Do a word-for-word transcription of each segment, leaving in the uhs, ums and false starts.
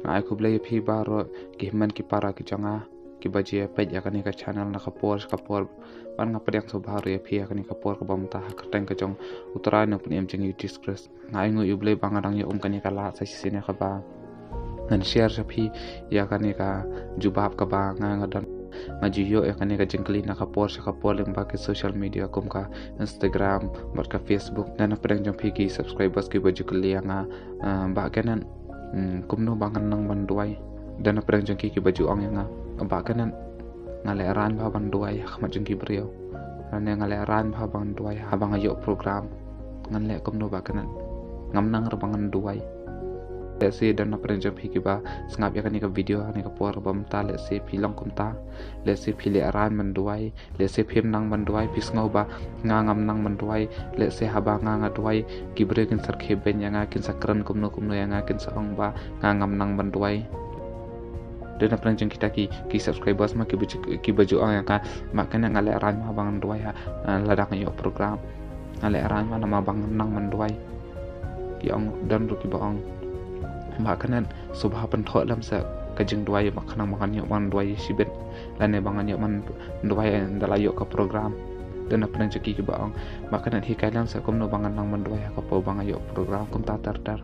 Ai khublei ïa phi baroh ki hynmen ki para ki jong nga kiba ju ïa peit ïa kane ka channel na ka por sha ka por. Bad nga pdiang sngewbha ruh ïa phi ha kane ka por kaba mynta ha ka kyrteng ka jong U Trai ne U Nongpynim jong ngi U Jisu Khrist. Nga ainguh ïa U Blei ba nga dang ïoh um kane ka lad sa shisien ïa kaba ngan share sha phi ïa kane ka jubab kaba nga nga don, nga ju ïoh ïa kane ka jingkylli na ka por sha ka por lyngba ki social media kum ka Instagram bad ka Facebook. Don napdeng jong phi ki subscribers kiba ju kylli ïa nga, ah, Bah Kenneth, hmm, kumno ba ngan nang ban duwai? Don napdeng jong ki kiba ju ong ïa nga, Bah Kenneth, nga lehraiñ bha ban duwai ha khmat jong ki briew. Lane nga lehraiñ bha ban duwai haba nga ïoh program. Ngan leh kumno Bah Kenneth? Ngam nang ruh ba ngan duwai. Lehse don napdeng jong phi kiba sngap ïa kane ka video ha kane ka por ba mynta, lehse phi long kumta. Lehse phi lehraiñ ban duwai, lehse phim nang ban duwai, phi sngew ba nga ngam nang ban duwai. Lehse haba nga nga duwai ki briew kin sa rkhie beiñ ïa nga, kin sa kren kumno kumno ïa nga, kin sa ong ba nga ngam nang ban duwai. Don napdeng jong kita ki, ki subscribers ma kiba ju, kiba ju ong ïa nga, Bah Kenneth, nga lehraiñ ma ba ngan duwai ha, ah, lada nga ïoh program. Nga lehraiñ ma namar ba ngam nang ban duwai. Ki ong, don ruh kiba ong, Bah Kenneth, sngewbha pynthoh lem sa ka jingduwai ba khnang ba ngan ïoh ban duwai shibit. Lane ba ngan ïoh ban duwai ynda la ïoh ka program. Don napdeng jong ki kiba ong, Bah Kenneth, hikai lem sa kumno ba ngan nang ban duwai ha ka por ba nga ïoh program, kumta ter ter.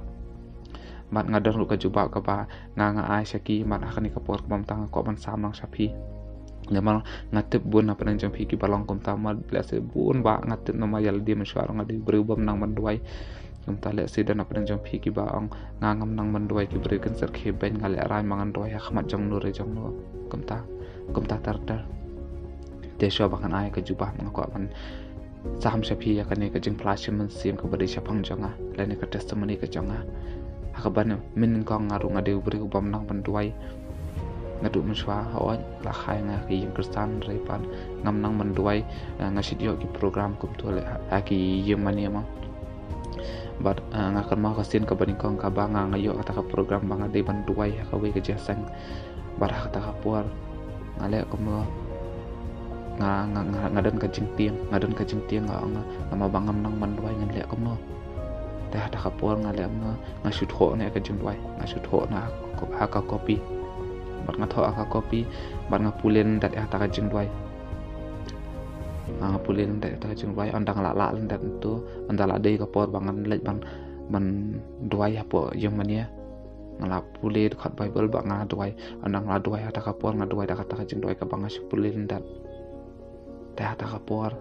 Bad nga don ruh ka jubab kaba nga nga ai sha ki, bad ha kane ka por kaba mynta nga kwah ban sam lang sha phi. Namar nga tip bun napdeng jong phi kiba long kumta, bad lehse bun ba nga tip namar ïa lade mynshuwa ruh nga dei u briew bym nang ban duwai. Kumta lehse don napdeng jong phi kiba ong, nga ngam nang ban duwai, ki briew kin sa rkhie beiñ, nga lehraiñ ba ngan duwai ha khmat jong no re jong no. Kumta, kumta ter ter. Te shuwa ba ngan ai ka jubab nga kwah ban sam sha phi ïa kane ka jingphla shi mynsiem kaba dei shaphang jong nga, lane ka testimony ka jong nga. Ha kaba mynnyngkong nga ruh nga dei u briew bym nang ban duwai. Naduh mynshuwa, hooid, la kha ïa nga ka ïing Khristan, hynrei pat ngam nang ban duwai, eh, nga shait ïoh ki program kumto leh ha, ha ki ïing mane mo. Bad, eh, nga kynmaw ka sien kaba nyngkong kaba nga nga ïoh kata ka program ba nga dei ban duwai ha kawei ka jingïaseng. Bad ha kata ka por nga leh kumno, nga, nga, nga, nga don ka jingtieng, nga don ka jingtieng, nga, nga, namar ba ngam nang ban duwai ngan leh kumno. Te ha kata ka por nga leh kumno, nga shu thoh noh ïa ka jingduwai, nga shu thoh noh ha ka, ha ka copy. Bad nga thoh ha ka copy, bad nga pule lyndet ïa kata ka jingduwai. Nga, nga pule lyndet ïa kata ka jingduwai, ynda nga la lah lyndet kumto, ynda la dei ka por ba ngan leit ban, ban duwai hapoh ïing mane. Nga la pule dkhot Baibl bad nga duwai, ynda nga la duwai ha kata ka por nga duwai da kata ka jingduwai kaba nga shu pule lyndet. Te ha kata ka por,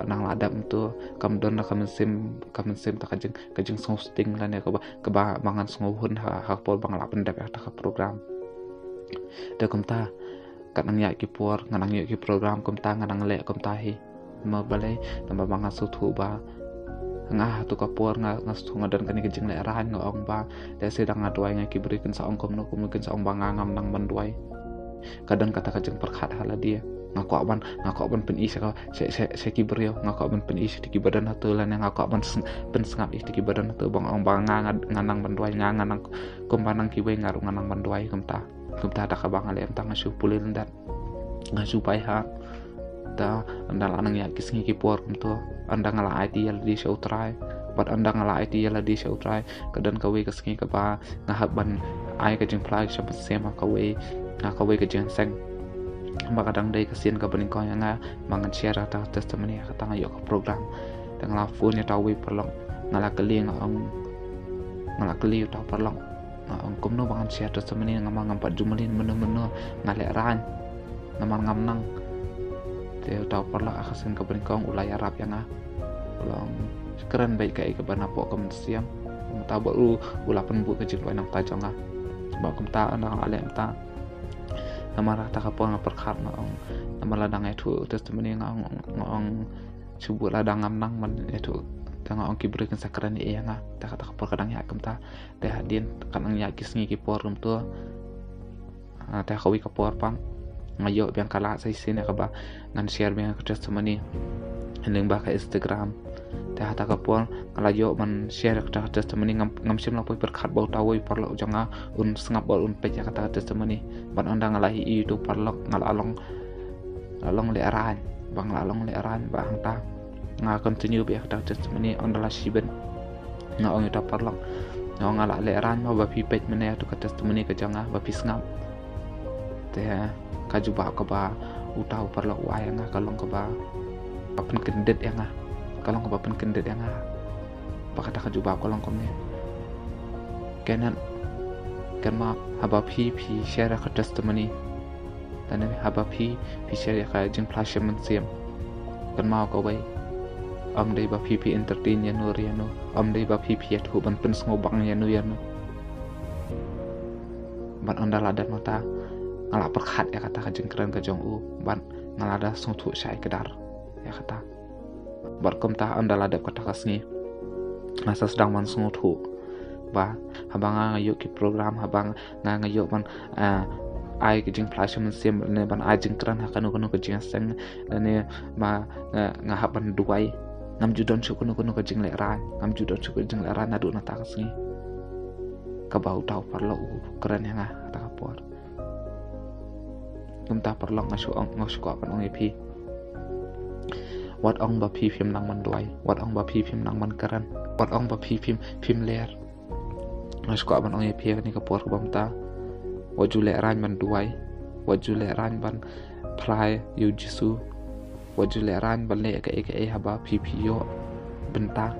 ynda nga la dep kumto, kam don la ka mynsiem, ka mynsiem ta ka jing, ka jingsngewsting lane kaba, kaba ba ngan sngewhun ha, ha ka por ba nga la pyndep ïa kata ka program. Te kumta, kat nang ïaid ki por, nga nang ïoh ki program kumta, nga nang leh kumta hi. Namar balei, namar ba nga sngewthuh ba nga ha tu ka por nga, nga sngewthuh nga don kane ka jinglehraiñ, nga ong ba lehse da nga duwai nga ki briew kin sa ong kumno kumno, kin sa ong ba nga ngam nang ban duwai. Ka don kata ka jingpyrkhat ha lade. Nga kwah ban, nga kwah ban pyni sha ka, sha, sha, sha ki briew, nga kwah ban pyni sha kito kiba don ha tu lane nga kwah ban sng-, pynsngap ïa kito kiba don ha tu ba nga ong ba nga, nga, nga nang ban duwai, nga, nga nang kumba nang kiwei, nga ruh nga nang ban duwai kumta. Kumta da kaba nga leh mynta nga shu pule lyndet. Nga shu baiha. Te ynda la nang ïaid ki sngi ki por kumto, ynda nga la aiti ïa lade sha U Trai, bad ynda nga la aiti ïa lade sha U Trai, ka don kawei ka sngi kaba nga hap ban ai ka jingphla shi mynsiem ha kawei, ha kawei ka jingïaseng. Ba ka dang dei ka sien kaba nyngkong ïa nga ba ngan share kata ka testimony ha kata nga ïoh ka program. Te nga la phone ïa uta uwei u paralok, nga la kylli, nga ong, nga la kylli uta u paralok, nga ong kumno ba ngan share testimony, namar ngam pat ju mlien mynno mynno, nga lehraiñ. Namar ngam nang. Te uta u paralok ha ka sien kaba nyngkong u la ïarap ïa nga. U la ong, kren beit kaei kaba napoh ka mynsiem. Mynta bad u, u la pynbud ka jingduwai na ka bynta jong nga. Bad kumta ynda nga la leh mynta, namar ha kata ka por nga pyrkhat, nga ong, namar lada nga ïathuh testimony, nga ong, nga ong, shu bud lada ngam nang ban ïathuh. Te nga ong ki briew kin sa kren ïa nga. Te ha kata ka por ka dang ïaid kumta. Te hadien, kat nang ïaid ki sngi ki por kumto, ah, te ha kawei ka por pat nga ïoh biang ka lad sa shisien ïa kaba ngan share biang ka testimony lyngba ka Instagram. Te ha kata ka por nga la ïoh ban share kata ka testimony, ngam, ngam shym la poi pyrkhat ba uta uwei u paralok jong nga un sngap bad un peit ïa kata ka testimony. Bad ynda nga la ïohi ïa uta u paralok, nga la long, la long lehraiñ, ba nga la long lehraiñ, bad hangta nga continue beit ïa kata ka testimony ynda la shibit. Nga ong ïa uta u paralok, Nga la lehraiñ mo ba phi peit mynne ïa tu ka testimony ka jong nga ba phi sngap. Te ka jubab kaba uta u paralok u ai ïa nga ka long kaba, ba pynkyndit ïa nga. Ka long kaba pynkyndit ïa nga. Ba kata ka jubab ka long kumne. Kynmaw, kynmaw haba phi, phi share ïa ka testimony, lane haba phi, phi share ïa ka jingphla sha mynsiem, kynmaw kawei. Ym dei ba phi, phi entertain ïano re ïano. Ym dei ba phi, phi ïathuh ban pynsngewbang ïano ïano. Bad ynda la dep nangta, nga la pyrkhat ïa kata ka jingkren ka jong u, bad nga la da sngewthuh shai kdar ïa kata. Bad kumta ynda la dep kata ka sngi, nga sa sdang ban sngewthuh ba haba nga, nga ïoh ki program, haba nga, nga ïoh ban, ah, ai ki jingphla sha mynsiem, lane ban ai jingkren ha kano kano ka jingïaseng, lane ba nga, nga hap ban duwai, ngam ju don shuh kano kano ka jinglehraiñ, ngam ju don shuh ka jinglehraiñ naduh na kata ka sngi. Kaba uta u paralok u kren ïa nga kata ka por. Kumta paralok, nga shu ong, nga shu kwah ban ong ïa phi, wat ong ba phi phim nang ban duwai, wat ong ba phi phim nang ban kren, wat ong ba phi phim, phim ler. Nga shu kwah ban ong ïa phi ha kane ka por kaba mynta, wat ju lehraiñ ban duwai, wat ju lehraiñ ban phla ïa u Jisu, wat ju lehraiñ ban leh kaei kaei haba phi, phi ïoh bynta.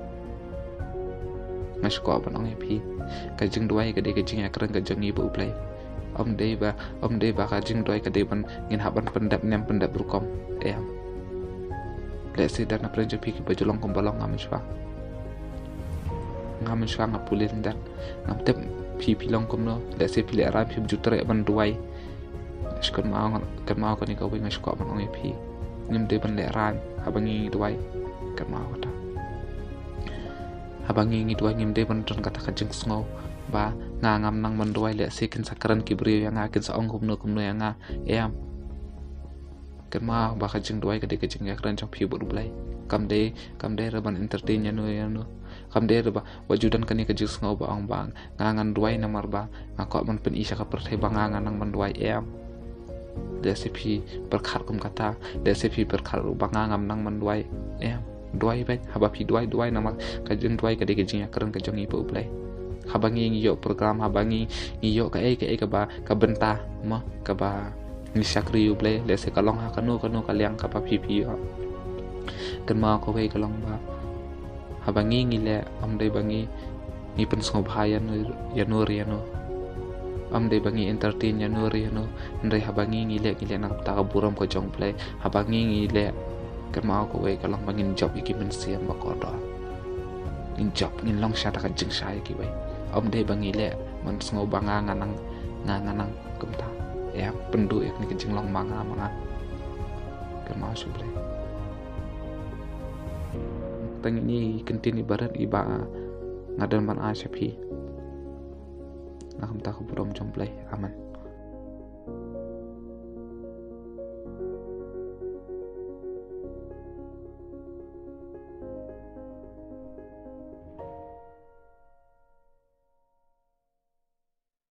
Nga shu kwah ban ong ïa phi, ka jingduwai ka dei ka jingïakren ka jong ngi bad U Blei. Ym dei ba, ym dei ba ka jingduwai ka dei ban ngin hap ban pyndep niam pyndep rukom. Em. Lehse da na pyrshah jong phi kiba ju long kumba long, ngam shuwa. Ngam shuwa, nga pule lyndet. Ngam tip phi, phi long kumno. Lehse phi lehraiñ, phim ju treh ban duwai. Kynmaw, kynmaw kane kawei nga shu kwah ban ong ïa phi. Ngim dei ban lehraiñ haba ngi duwai. Kynmaw kata. Haba ngi, ngi duwai ngim dei ban don kata ka jingsngew ba nga ngam nang ban duwai, lehse kin sa kren ki briew ïa nga, kin sa ong kumno kumno ïa nga. Em. Kynmaw ba ka jingduwai ka dei ka jingïakren jong phi bad U Blei. Kam dei, kam dei ruh ban entertain ïano ïano. Kam dei ruh ba wat ju don kane ka jingsngew ba ong ba nga ngan duwai namar ba nga kwah ban pyni sha ka pyrthei ba nga, nga nang ban duwai, em. Lehse phi pyrkhat kum kata, lehse phi pyrkhat ruh ba nga ngam nang ban duwai, em. Duwai beit, haba phi duwai, duwai namar ka jingduwai ka dei ka jingïakren ka jong ngi bad U Blei. Haba ngi, ngi ïoh program, haba ngi, ngi ïoh kaei kaei kaba, ka bynta, mo, kaba ngi shakri ïa U Blei, lehse ka long ha kano kano ka liang kaba phi, phi ïoh. Kynmaw kawei ka long ba haba ngi, ngi leh, ym dei ba ngi, ngi pynsngewbha ïano, ïano re ïano. Ym dei ba ngi entertain ïano re ïano. Hynrei haba ngi, ngi leh, ngi leh na ka bynta ka burom ka jong U Blei. Haba ngi, ngi leh, kynmaw kawei ka long ba ngin jop ïa ki mynsiem ba kordor. Ngin jop, ngin long sha ta ka jingshai ïa kiwei. Ym dei ba ngi leh ban sngew ba nga, nga nang, nga, nga nang kumta. Ïa pynduh ïa kane ka jinglong ma nga, ma nga. Kynmaw sha U Blei. Tang ine i kyntien iba rit iba nga don ban ai sha phi. Na ka bynta ka burom jong U Blei. Amen.